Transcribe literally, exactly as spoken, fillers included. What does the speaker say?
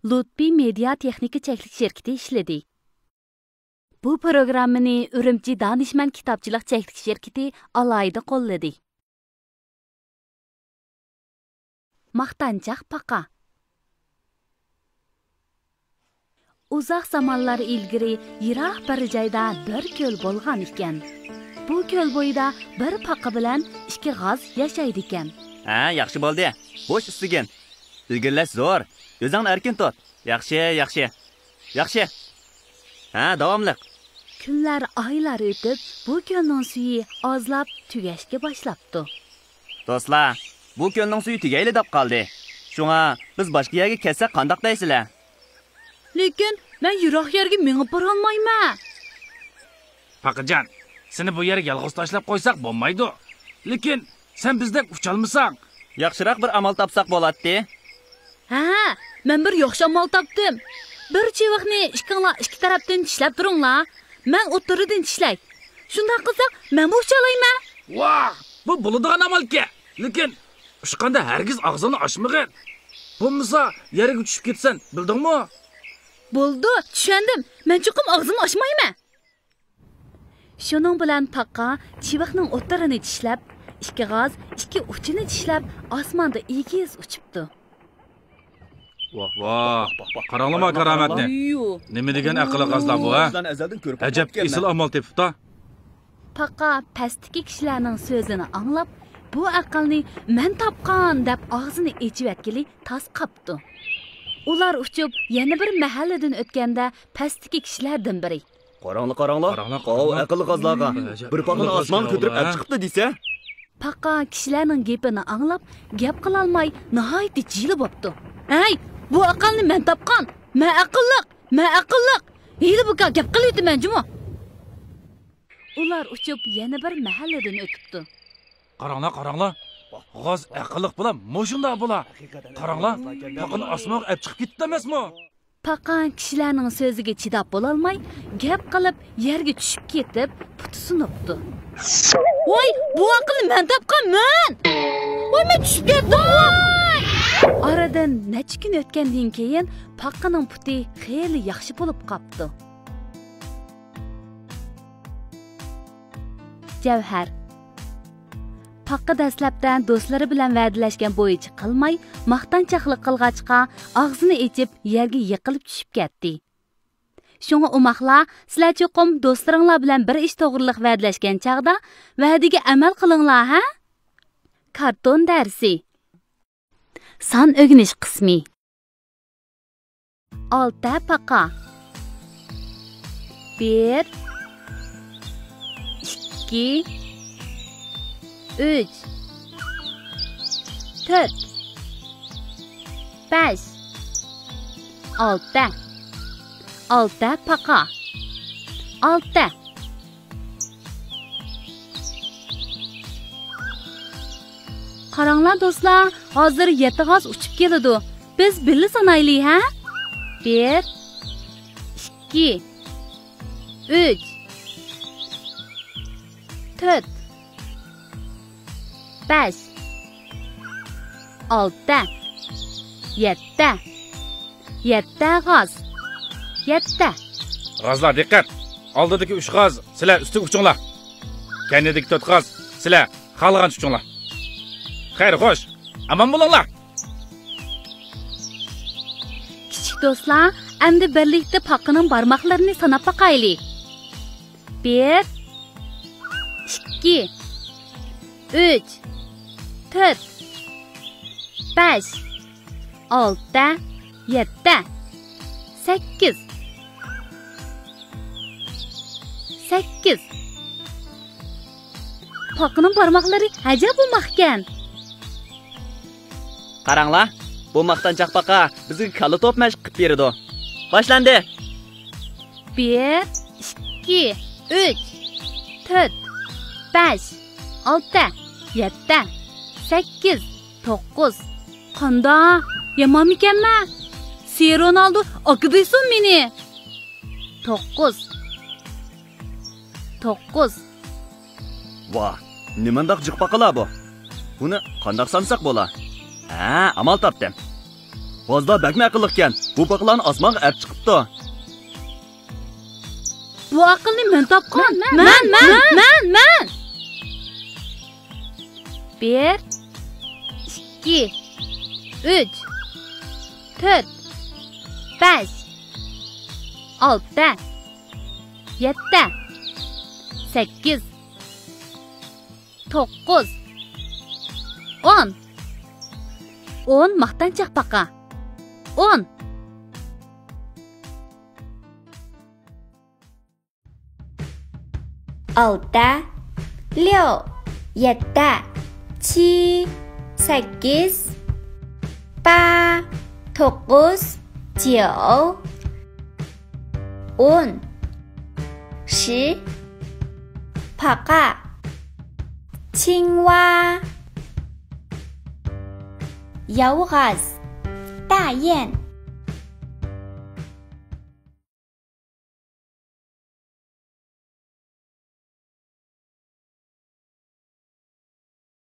لۇتپى مېدىيا تېخنىكا چەكلىك شىركىتى ئىشلىدى. بۇ پروگراممىنى ئۈرۈمچى دانىشمەن كىتابچىلىق چەكلىك شىركىتى ئالاھىدە قوللىدى. ماختانچاق پاقا. ئۇزاق زامانلار ئىلگىرى يىراق بىر جايدا بىر كۆل بولغان ئىكەن. بۇ كۆل بويىدا بىر پاقا بىلەن ئىككى غاز ياشايدىكەن. ھە، ياخشى بولدى. بوش ئىسسىگىن. ئىلگىرىلەش زور. ئۆزۈڭنى ئەركىن تۇت. ياخشى، ياخشى. ياخشى. ھە، داۋاملىق. كۈنلەر، ئايلار ئۆتۈپ، بۇ كۆلنىڭ سۈيى ئازلاپ تۈگەشكە باشلاپتۇ. دوستلار، بۇ كۆلنىڭ سۈيى تۈگەيلى دەپ قالدى. شۇڭا بىز باشقا يەرگە كەتسەك قانداق دەيسىلەر؟ لېكىن مەن يىراق يەرگە مېڭىپ بارالمايمەن. پاقىجان، سېنى بۇ يەرگە يالغۇز تاشلاپ قويساق بولمايدۇ. لېكىن سەن بىزدەك ئۇچالمىساڭ. ياخشىراق بىر ئامال تاپساق بولاتتى. ھە، مەن بىر ياخشى ئامال تاپتىم. بىر چىۋىقنى ئىككىڭلار ئىككى تەرەپتىن چىشلەپ تۇرۇڭلار. مەن ئوتتۇرىدىن چىشلەي. شۇنداق قىلساق، مەنمۇ ئۇچالايمەن. ۋاھ، بۇ بولىدىغان ئامالكەن. لېكىن ئۇچقاندا ھەرگىز ئاغزىڭنى ئاچمىغىن. بولمىسا يەرگە چۈشۈپ كېتىسەن، بىلدىڭمۇ؟ بولىدۇ، چۈشەندىم. مەن چوقۇم ئاغزىمنى ئاچمايمەن. شۇنىڭ بىلەن پاقا چىۋىقنىڭ ئوتتۇرىنى چىشلەپ، ئىككى غاز، ئىككى ئۇچىنى چىشلەپ، ئاسماندا ئېگىز ئۇچۇپتۇ. ۋاھ، ۋاھ، قاراڭلىما كارامەتنى. نېمە دېگەن ئەقىللىق غازلار بۇ، ھە؟ ئەجەب ئېسىل ئامال تېپىپتا. پاقا پەستىكى كىشىلەرنىڭ سۆزىنى ئاڭلاپ، بۇ ئەقىلنى مەن تاپقان دەپ ئاغزىنى ئېچىۋەتكىلى تاس قاپتۇ. ئۇلار ئۇچۇپ يەنە بىر مەھەللىدىن ئۆتكەندە پەستىكى كىشىلەردىن بىرى. قاراڭلا، قاراڭلا. قاراڭلا، قاراڭلا. ئاۋۇ ئەقىللىق غازلارغا. ئەجەب، بىر پاقىنى ئاسمانغا كۆتۈرۈپ ئەپ چىقىپتۇ دېسە. پاقا كىشىلەرنىڭ گېپىنى ئاڭلاپ، گەپ قىلالماي ناھايىتى جىلە بوپتۇ. ھەي، بۇ ئەقىلنى مەن تاپقان. مەن ئەقىللىق، مەن ئەقىللىق. ھېلى بۇكا گەپ قىلىۋېتىمەن جۇمۇ. ئۇلار ئۇچۇپ يەنە بىر مەھەللىدىن ئۆتۈپتۇ. قاراڭلا، قاراڭلا. غاز ئەقىللىق بولا، مۇشۇنداق بولا. قاراڭلا، پاقىنى ئاسمانغا ئەپ چىقىپ كېتىپتۇ ئەمەسمۇ؟ پاقا كىشىلەرنىڭ سۆزىگە چىداپ بولالماي، گەپ قىلىپ يەرگە چۈشۈپ كېتىپ، پۇتى سۇنۇپتۇ. ۋاي، بۇ ئەقىلنى مەن تاپقان، مەن! ۋاي، مەن چۈشۈپ كەتتىم! ئارىدىن نەچچە كۈن ئۆتكەندىن كېيىن پاقىنىڭ پۇتى خېلى ياخشى بولۇپ قاپتۇ. جەۋھەر. پاقا دەسلەپتە دوستلىرى بىلەن ۋەدىلەشكەن بويىچە قىلماي، ماختانچاقلىق قىلغاچقا، ئاغزىنى ئېچىپ، يەرگە يىقىلىپ چۈشۈپ كەتتى. شۇڭا ئوماقلار، سىلەر چوقۇم دوستلىرىڭلار بىلەن بىر ئىش توغرىلىق ۋەدىلەشكەن چاغدا، ۋەدىگە ئەمەل قىلىڭلار، ھە؟ كارتون دەرسى. سان ئۆگىنىش قىسمى. ئالتە پاقا. بىر، ئىككى، ئۈچ، تۆت، بەش، ئالتە. ئالتە پاقا. ئالتە. قاراڭلار دوستلار، ھازىر يەتتە غاز ئۇچۇپ كېلىدۇ. بىز بىللە سانايلى، ھە؟ بىر، ئىككى، ئۈچ، تۆت، بەش، ئالتە، يەتتە. يەتتە غاز. يەتتە. غازلار دىققەت! ئالدىدىكى ئۈچ غاز سىلەر ئۈستىگە ئۇچۇڭلار. كەينىدىكى تۆت غاز سىلەر خالىغانچە ئۇچۇڭلار. خەير، خوش، ئامان بولۇڭلار. كىچىك دوستلار، ئەمدى بىرلىكتە پاقىنىڭ بارماقلىرىنى ساناپ باقايلى. بىر، ئىككى، ئۈچ، تۆت، بەش، ئالتە، يەتتە، سەككىز. سەككىز. پاقىنىڭ بارماقلىرى ئەجەب ئوماقكەن. قاراڭلار، بۇ ماختانچاق پاقا بىزگە كاللا توپ مەشىق قىلىپ بېرىدۇ. باشلاندى! بىر، ئىككى، ئۈچ، تۆت، بەش، ئالتە، يەتتە، سەككىز، توققۇز. قاندا، يامانمىكەنمەن؟ سى رونالدو ئاكىدىسۇن مېنى. توققۇز. توققۇز. ۋاھ، نېمانداق جىق پاقىلار بۇ؟ بۇنى قانداق سانىساق بولا؟ ھە، ئامال تاپتىم. غازلار بەكمۇ ئەقىللىقكەن. بۇ پاقىلارنى ئاسمانغا ئەپ چىقىپتۇ. بۇ ئەقىلنى مەن تاپقان. مەن، مەن، مەن، مەن، مەن. بىر، ئىككى، ئۈچ، تۆت، بەش، ئالتە، يەتتە، سەككىز، توققۇز، ئون. ئون ماختانچاق پاقا. ئون. ئالتە، ليو، يەتتە، چى، سەككىز، پا، توققۇز، جياۋ، ئون، شى، پاقا، چىڭۋا، ياۋغاز، دايەن،